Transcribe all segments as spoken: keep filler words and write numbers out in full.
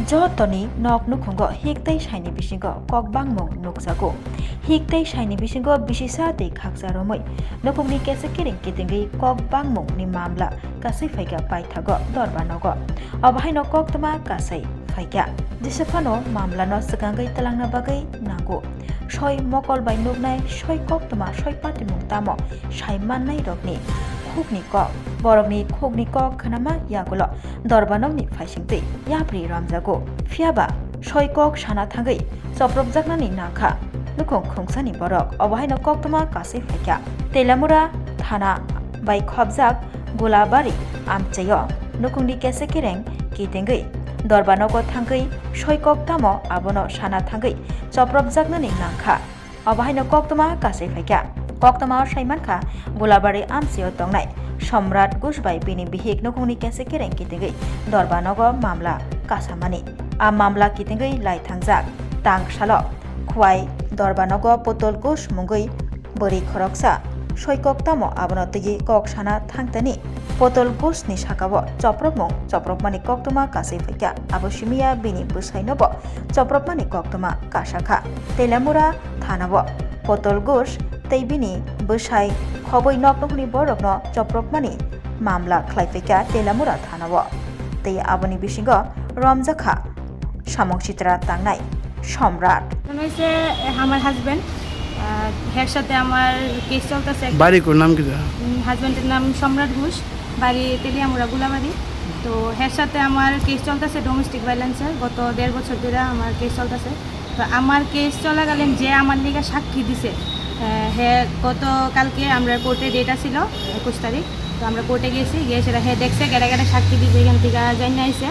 Jotoni nok nukhungo hik tei saini bisingo kok bangmung nukjago. Hik tei saini bisingo bisisa tei khaksa romwi nukhungni kesik kereng kitingwi kok bangmungni mamla kasui phaikha paithago dorbar nogo. Obo haino koktwma kasui phaikha. Jesa phano mamlano swkangwi twlangna bagwi nango. Soi mokol bai nuknai soi koktwma soi patimung tamo sai mannai rokni khukni kok. Borokni khukni kok khnama yagulo dorbanokni phaisingtwi yapri romjago. Phiyaba soi kok sana thangwi chopropjaknani nangkha nukhung khungsani borok. Obo haino koktwma kasui phaikha. Teilamura thana bai khobjak Gulabari amchaio nukhungni kesik kereng kitingwi dorba nogo thangwi soi kok tamo abono sana thangwi chopropjaknani nangkha. Obo haino koktwma kasui phaikha. Koktwma o sai mankha Gulabari amchaio tongnai Somrat Ghosh bai bini bihik nukhungni kesik kereng kitingwi dorba nogo mamla kasamani. A mamla kitingwi lai thangjak tang salo Khwai dorba nogo Putol Ghosh mungwi bwrwi khoroksa soi kok tamo abono twiwi kok sana thangtani Putol Ghoshni sakao chopropmung chopropmani koktwma kasui phaikha. Abo simiya bini bwsainobo chopropmani koktwma kasakha. Teilamura thanao Putol Ghosh tei bini bwsai khobwi nok nukhungni borokno chopropmani mamla khlai phaikha Teilamura thanao. Tei aboni bisingo romjakha samung sitra tangnai Somrat. এখন হয়েছে, এ, আমার হাজব্যান্ড, আহ, এর সাথে আমার কেস চলতেছে। বাড়ি কোন নাম কি তা? উম, হাজব্যান্ডের নাম সম্রাট ঘোষ, বাড়ি তেলিয়ামুড়া গুলাবাড়ি। তো এর সাথে আমার কেস চলতেছে ডোমেস্টিক ভায়োলেন্সের, গত দেড় বছর ধরে আমার কেস চলতেছে। তো আমার কেস চলাকালীন যে আমার লিগে সাক্ষী দিছে, আহ, হে গত কালকে আমরা কোর্টে ডেট আছিল একুশ তারিখ, তো আমরা কোর্টে গেছি, গিয়ে সেটা হে দেখছে, গেড়ে গেড়ে সাক্ষী দিছে, এখান থেকে জানিয়ে আইছে।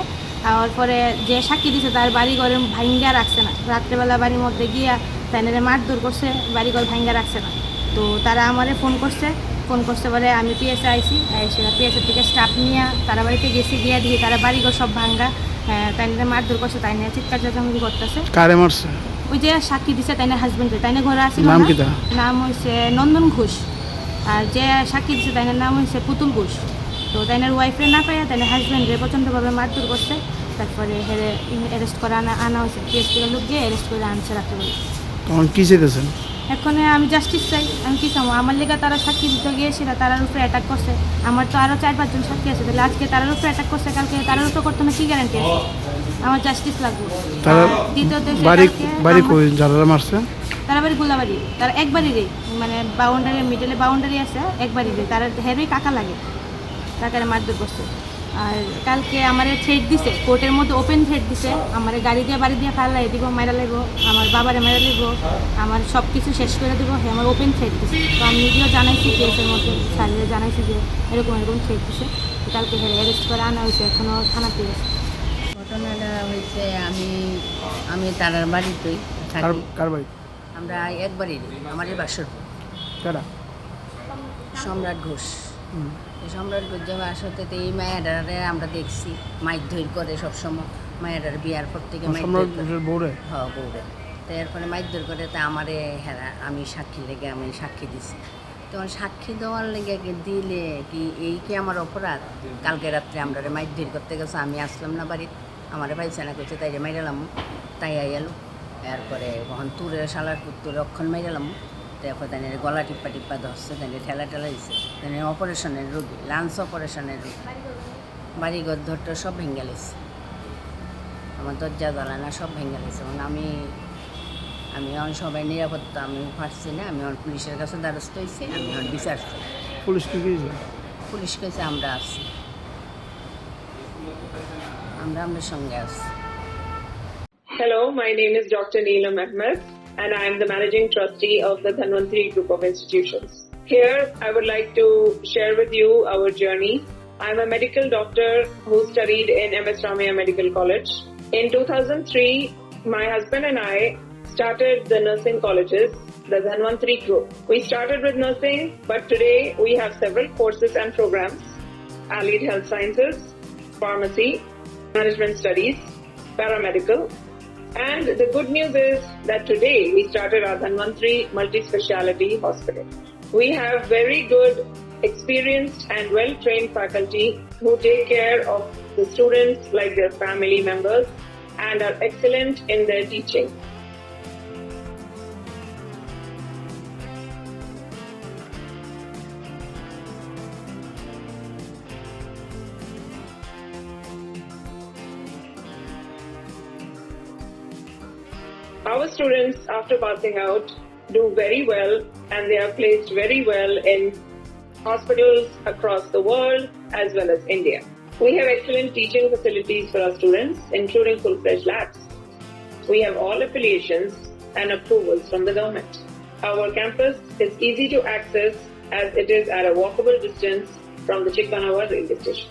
আর পরে যে সাক্ষী দিছে, তার বাড়ি ঘরে ভাঙ্গা রাখছে না। রাত্রেবেলা বাড়ির মধ্যে গিয়া তাইনারে মারধর করছে, বাড়ি ঘর ভাঙ্গা রাখছে না। তো তারা আমারে ফোন করছে, ফোন করছে পরে আমি পিএসএ আইছি, এসে পিএসএ থেকে স্টাফ নিয়ে তারা বাড়িতে গেছি, গিয়া দেখি তারা বাড়ি ঘর সব ভাঙ্গা। হ্যাঁ, তাইনারে মারধর করছে, তাইনারে চিৎকার চেঁচামেচি করতেছে। কারে মারছে? ওই যে সাক্ষী দিছে, তাইনার হাজবেন্ডে, তাইনার ঘরে আসিল নাম না? কি তার? নাম হইছে নন্দন ঘোষ। আর যে সাক্ষী দিছে, তাইনার নাম হইছে পুতুল ঘোষ। তো তাইনার ওয়াইফরে না পাইয়া তাইনার হাজবেন্ডরে প্রচণ্ডভাবে মারধর করছে। তারপরে হেরে অ্যারেস্ট করে আনা, আনা হয়েছে। পিএস থেকে লোক গিয়ে অ্যারেস্ট করে আনছে রাত্রেবেলা। তখন কি চাইতেছেন? এখন আমি জাস্টিস চাই। আমি কি চাবো? আমার লেগে তারা সাক্ষী দিতে গিয়েছিল, তারার উপরে অ্যাটাক করছে। আমার তো আরো চার পাঁচজন সাক্ষী আছে, তাহলে আজকে তারার উপরে অ্যাটাক করছে, কালকে তারার উপরে করতে না, কি গ্যারান্টি আছে? আমার জাস্টিস লাগবে। তারা আর দ্বিতীয়ত হচ্ছে বাড়ি, কালকে বাড়ি আমার কই যারা মারছে? তারা বাড়ি গোলাবাড়ি, তারা এক বাড়িরই, মানে বাউন্ডারি, মিডলে বাউন্ডারি আছে, এক বাড়িরই, তারা হেরই কাকা লাগে, কাকারে মারধর করছে। আর কালকে আমারে থ্রেট দিছে, কোর্টের মধ্যে ওপেন থ্রেট দিছে, আমারে গাড়ি দিয়ে বাড়ি দিয়ে ফালাই দিব, মারা লাইব, আমার বাবারে মারা লাইব, আমার সব কিছু শেষ করে দিব, হে আমার ওপেন থ্রেট দিছে। তো আমি নিজেও জানাইছি কেসের মধ্যে, স্যারের জানাইছি যে এরকম এরকম থ্রেট দিছে। তো কালকে হেরে অ্যারেস্ট করে আনা হয়েছে, এখনো থানাতে আছে। ঘটনাটা হয়েছে, আমি আমি তারার বাড়িতেই থাকি। কার বাড়ি? আমরা একবারই, আমারই বাসর। কারা? সম্রাট ঘোষ। হুম। এই সম্রাট ঘোষ যে বাসতে তো এই মায়াডারে আমরা দেখছি, মাইক ধৈর করে সবসময়। মায়াডার বিয়ার পর থেকে মাইক সম্রাট ধৈর করে। ঘোষের বউরে? হ্যাঁ, বউরে। তো এরপরে মাইক ধৈর করে, তা আমারে হেরা, আমি সাক্ষী লেগে আমি সাক্ষী দিছি। তখন সাক্ষী দেওয়ার লেগে কি দিলে কি, এই কি আমার অপরাধ? কালকে রাত্রে আমরা মাইক ধৈর করতে গেছে, আমি আসলাম না বাড়িতে। আমারে পাইছে না, কইছে, "তাইরে মাইরালাম, তাই আইয়ালো।" এরপরে কখন তুরে শালার পুত্তুরে অক্ষণ মাইরালাম। তারপর তাই গলা টিপ্পা টিপ্পা ধরছে, তাই ঠেলা ঠেলা দিছে। তাই অপারেশনের রোগী, লাঞ্চ অপারেশনের রোগী। বাড়িঘর ধরতে সব ভেঙে গেছে। আমার দরজা জ্বালানা সব ভেঙে গেছে। এখন আমি, আমি এখন সবাই নিরাপত্তা আমি পারছি না। আমি এখন পুলিশের কাছে দ্বারস্থ হয়েছি, আমি এখন বিচার চাই। পুলিশ কি কইছে? পুলিশ কইছে আমরা আছি। আমরা আপনার সঙ্গে আছি। Hello, my name is Doctor Neelam Ahmed, and I am the Managing Trustee of the Dhanvantri Group of Institutions. Here, I would like to share with you our journey. I am a medical doctor who studied in M S Ramaiah Medical College. In two thousand three, my husband and I started the nursing colleges, the Dhanvantri Group. We started with nursing, but today we have several courses and programs: allied health sciences, pharmacy, management studies, paramedical. And the good news is that today we started our Dhanvantri Multi-Speciality Hospital. We have very good, experienced and well-trained faculty who take care of the students like their family members. and are excellent in their teaching. Our students, after passing out, do very well and they are placed very well in hospitals across the world as well as India. We have excellent teaching facilities for our students, including full-fledged labs. We have all affiliations and approvals from the government. Our campus is easy to access as it is at a walkable distance from the Chikmanawa railway station.